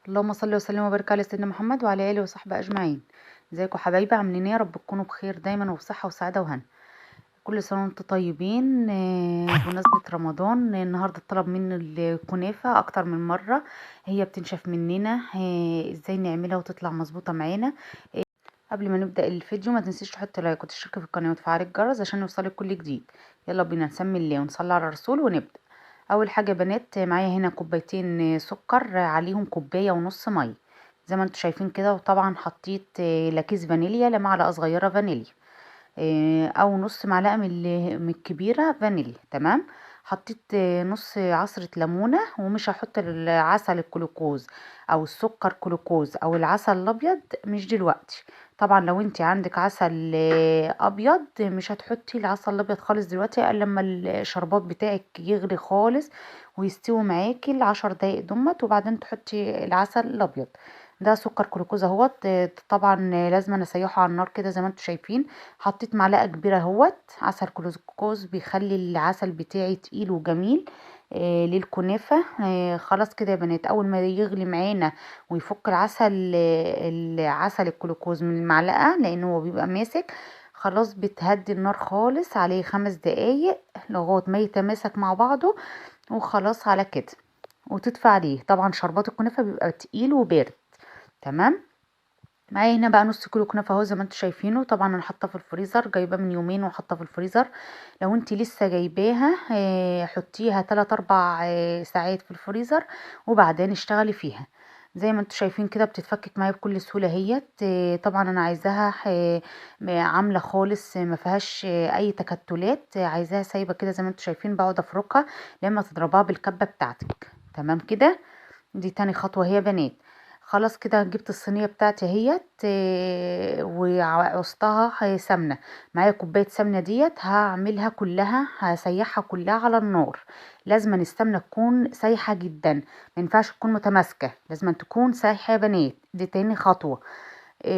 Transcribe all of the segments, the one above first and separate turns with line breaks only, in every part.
اللهم صل وسلم وبارك على سيدنا محمد وعلى اله وصحبه اجمعين. ازيكم حبايبي؟ عاملين ايه؟ يا رب تكونوا بخير دايما وبصحه وسعادة وهنا. كل سنة وانتم طيبين. بمناسبة رمضان النهارده طلب مني الكنافه اكتر من مرة، هي بتنشف مننا، ازاي نعملها وتطلع مظبوطة معانا. قبل ما نبدا الفيديو ما تنسيش تحط like وتشترك في القناة وتفعلي الجرس عشان يوصلك كل جديد. يلا بينا نسمي الله ونصلي على الرسول ونبدا. اول حاجة يا بنات، معايا هنا كوبايتين سكر عليهم كوباية ونص مية زي ما انتم شايفين كده، وطبعا حطيت لاكيس فانيليا لمعلقه صغيرة فانيليا او نص معلقه من الكبيرة فانيليا. تمام. حطيت نص عصره ليمونه، ومش هحط العسل الكلوكوز او السكر كلوكوز او العسل الابيض مش دلوقتي. طبعا لو انت عندك عسل ابيض مش هتحطي العسل الابيض خالص دلوقتي، الا لما الشربات بتاعك يغلي خالص ويستوي معاكي ال10 دقايق دمت، وبعدين تحطي العسل الابيض. ده سكر كلوكوز اهوت، طبعا لازم اسيحه على النار كده زي ما انتم شايفين. حطيت معلقه كبيرة اهوت عسل كلوكوز، بيخلي العسل بتاعي تقيل وجميل للكنافه. خلاص كده يا بنات، اول ما يغلي معانا ويفك العسل الكلوكوز من المعلقة لانه هو بيبقى ماسك، خلاص بتهدي النار خالص عليه 5 دقايق لغاية ما يتماسك مع بعضه، وخلاص على كده وتدفى عليه. طبعا شربات الكنافه بيبقى تقيل وبارد. تمام. معايا هنا بقى نص كيلو كنافه اهو زي ما انتم شايفينه. طبعا انا حاطاه في الفريزر، جايباه من يومين وحاطاه في الفريزر. لو انت لسه جايباها حطيها 3 4 ساعات في الفريزر وبعدين اشتغلي فيها. زي ما انتم شايفين كده بتتفكك معايا بكل سهولة اهيت. طبعا انا عايزاها عامله خالص، ما فيهاش اي تكتلات، عايزاها سايبه كده زي ما انتم شايفين. بقعد افركها لما تضربها بالكبه بتاعتك. تمام كده، دي تاني خطوة هي بنات. خلاص كده جبت الصينية بتاعتي اهيت وعوزتها سمنه. معايا كوباية سمنه ديت هعملها كلها، هسيحها كلها على النار. لازم السمنة تكون سايحه جدا، ما ينفعش تكون متماسكة، لازم تكون سايحه يا بنات. دي تاني خطوة.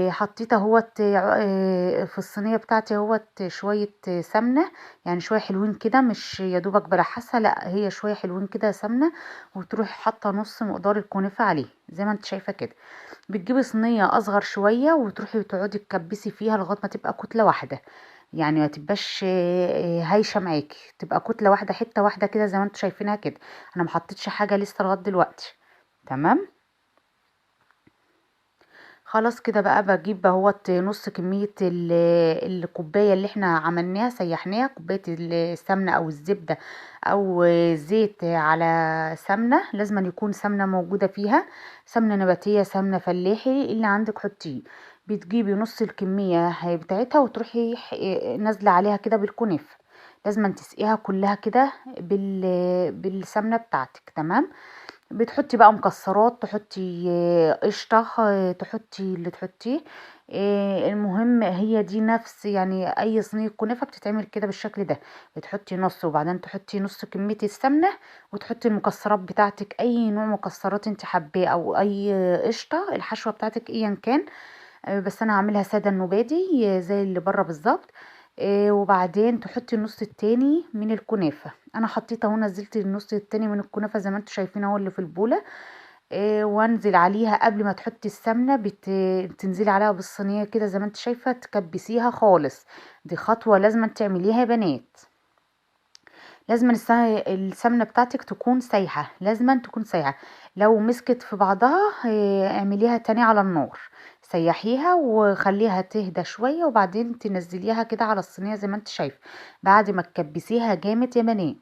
حطيت اهوت في الصينية بتاعتي اهوت شوية سمنه، يعني شوية حلوين كده، مش يا دوبك بلحسها، لا هي شوية حلوين كده سمنه، وتروحي حاطه نص مقدار الكنافه عليه زي ما انت شايفه كده. بتجيبي صينية اصغر شوية وتروحي تقعدي تكبسي فيها لغاية ما تبقى كتلة واحدة، يعني ما تبقاش هايشه معاكي، تبقى كتلة واحدة حتة واحدة كده زي ما انتوا شايفينها كده. انا ما حطيتش حاجة لسه لغاية دلوقتي. تمام. خلاص كده بقى بجيب اهوت نص كمية الكوباية اللي احنا عملناها سيحناها، كوباية السمنة او الزبدة او زيت على سمنة، لازم يكون سمنة موجودة فيها، سمنة نباتية سمنة فلاحي اللي عندك حطيه. بتجيبي نص الكمية بتاعتها وتروحي نازلة عليها كده بالكنافة، لازم تسقيها كلها كده بالسمنة بتاعتك. تمام. بتحطي بقى مكسرات، تحطي قشطه، تحطي اللي تحطيه. المهم هي دي نفس يعني اي صينية كنافه بتتعمل كده بالشكل ده، بتحطي نص وبعدين تحطي نص كمية السمنة وتحطي المكسرات بتاعتك، اي نوع مكسرات انت حباه او اي قشطه، الحشوه بتاعتك ايا كان، بس انا هعملها ساده النبادي زي اللي بره بالظبط. وبعدين تحطي النص التاني من الكنافه. انا حطيت اهو، نزلت النص التاني من الكنافه زي ما انتم شايفين اهو اللي في البوله. وانزل عليها قبل ما تحطي السمنة، بتنزلي عليها بالصينيه كده زي ما انت شايفه، تكبسيها خالص. دي خطوة لازم تعمليها يا بنات، لازم السمنة بتاعتك تكون سايحه، لازم تكون سايحه. لو مسكت في بعضها اعمليها تاني على النار، سيحيها وخليها تهدى شوية وبعدين تنزليها كده على الصينية زي ما انت شايفه بعد ما تكبسيها جامد يا بنات.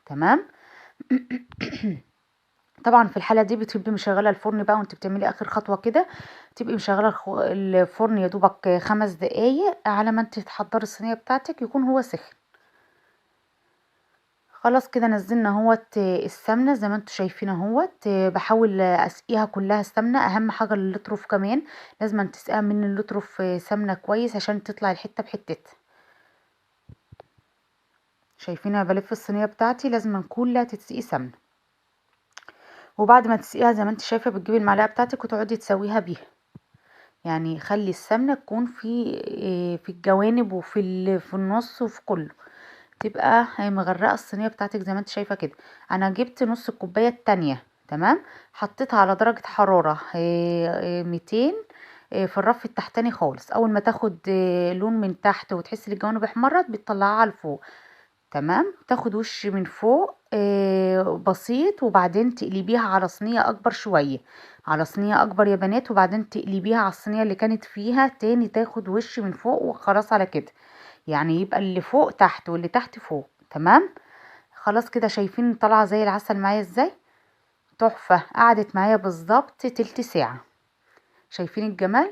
تمام. طبعا في الحالة دي بتبقي مشغله الفرن بقى وانت بتعملي اخر خطوة كده، تبقي مشغله الفرن يا دوبك 5 دقايق على ما انت تحضري الصينية بتاعتك يكون هو سخن. خلاص كده نزلنا اهوت السمنة زي ما انتم شايفين اهوت. بحاول اسقيها كلها السمنة، اهم حاجة اللطرف كمان لازم تسقيها من اللطرف سمنه كويس عشان تطلع الحتة بحتتها. شايفينها بلف الصينية بتاعتي لازم كلها تتسقي سمنه. وبعد ما تسقيها زي ما انت شايفه بتجيبي المعلقة بتاعتك وتقعدي تسويها بيها، يعني خلي السمنة تكون في الجوانب وفي في النص وفي كله، تبقى مغرقة الصينية بتاعتك زي ما انت شايفه كده. انا جبت نص الكوباية التانية. تمام. حطيتها على درجة حرارة 200 في الرف التحتاني خالص. اول ما تاخد لون من تحت وتحس ان الجوانب احمرت بتطلعها على فوق، تمام. تاخد وش من فوق بسيط، وبعدين تقلبيها على صينية اكبر شوية، على صينية اكبر يا بنات، وبعدين تقلبيها على الصينية اللي كانت فيها تاني، تاخد وش من فوق وخلاص على كده. يعني يبقى اللي فوق تحت واللي تحت فوق، تمام. خلاص كده شايفين طالعه زي العسل معايا ازاي، تحفة. قعدت معايا بالظبط تلت ساعة. شايفين الجمال؟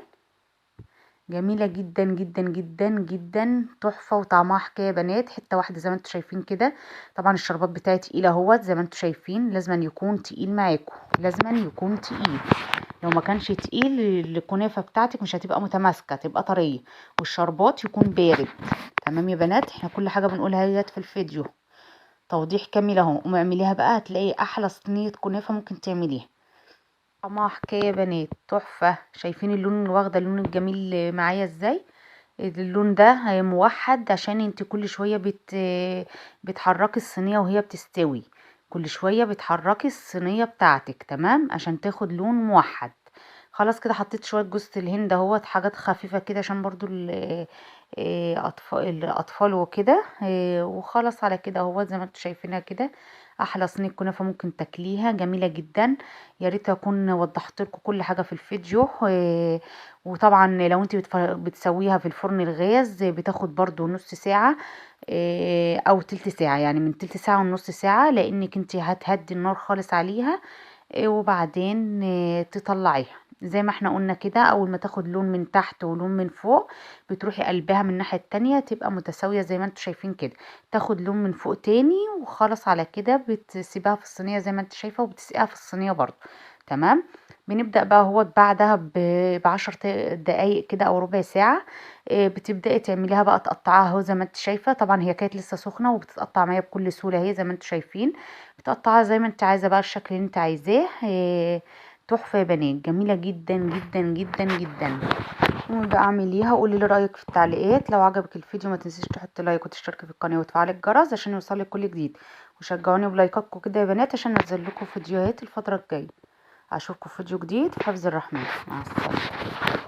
جميلة جدا جدا جدا جدا، تحفة، وطعمها حكاية يا بنات. حتة واحدة زي ما انتم شايفين كده. طبعا الشربات بتاعي تقيل اهوت زي ما انتم شايفين، لازم يكون تقيل معاكم، لازم يكون تقيل. لو ما كانش تقيل الكنافه بتاعتك مش هتبقى متماسكة، تبقى طرية، والشربات يكون بارد، تمام يا بنات. احنا كل حاجة بنقولها اهيت في الفيديو، توضيح كامل اهو. قومي اعمليها بقى، هتلاقي احلى صينية كنافه ممكن تعمليها. طعمها حكاية يا بنات، تحفة. شايفين اللون اللي واخده اللون الجميل معايا ازاي؟ اللون ده موحد عشان انت كل شوية بتحركي الصينية وهي بتستوي، كل شوية بتحركي الصينية بتاعتك، تمام، عشان تاخد لون موحد. خلاص كده حطيت شوية جوز الهند اهوت، حاجات خفيفة كده عشان برضو الاطفال وكده. وخلاص على كده اهوت زي ما انتم شايفينها كده، احلى صينية كنافه ممكن تاكليها، جميلة جدا. يا ريت اكون وضحت لكم كل حاجة في الفيديو. وطبعا لو انت بتسويها في الفرن الغاز بتاخد برضو نص ساعة او تلت ساعة، يعني من تلت ساعة ونص ساعة، لانك انت هتهدي النار خالص عليها، وبعدين تطلعيها زي ما احنا قلنا كده. اول ما تاخد لون من تحت ولون من فوق بتروحي قلبها من الناحية التانية، تبقى متساوية زي ما انتم شايفين كده. تاخد لون من فوق تاني وخلاص على كده بتسيبها في الصينية زي ما انت شايفه، وبتسقيها في الصينية برضو، تمام. بنبدا بقى هو بعدها ب10 دقايق كده او ربع ساعة، بتبداي تعمليها بقى، تقطعيها اهو زي ما انت شايفه. طبعا هي كانت لسه سخنة وبتتقطع معايا بكل سهولة اهي زي ما انتم شايفين، بتقطعها زي ما انت عايزه بقى، الشكل اللي انت عايزاه. تحفة يا بنات، جميلة جدا جدا جدا جدا. قومي بقى اعمليها وقولي لي رايك في التعليقات. لو عجبك الفيديو ما تنسيش تحطي like وتشتركي في القناة وتفعلي الجرس عشان يوصلك كل جديد، وشجعوني بلايكاتكم كده يا بنات عشان انزل لكم فيديوهات الفترة الجاية. اشوفكم في فيديو جديد في حفظ الرحمن، مع السلامة.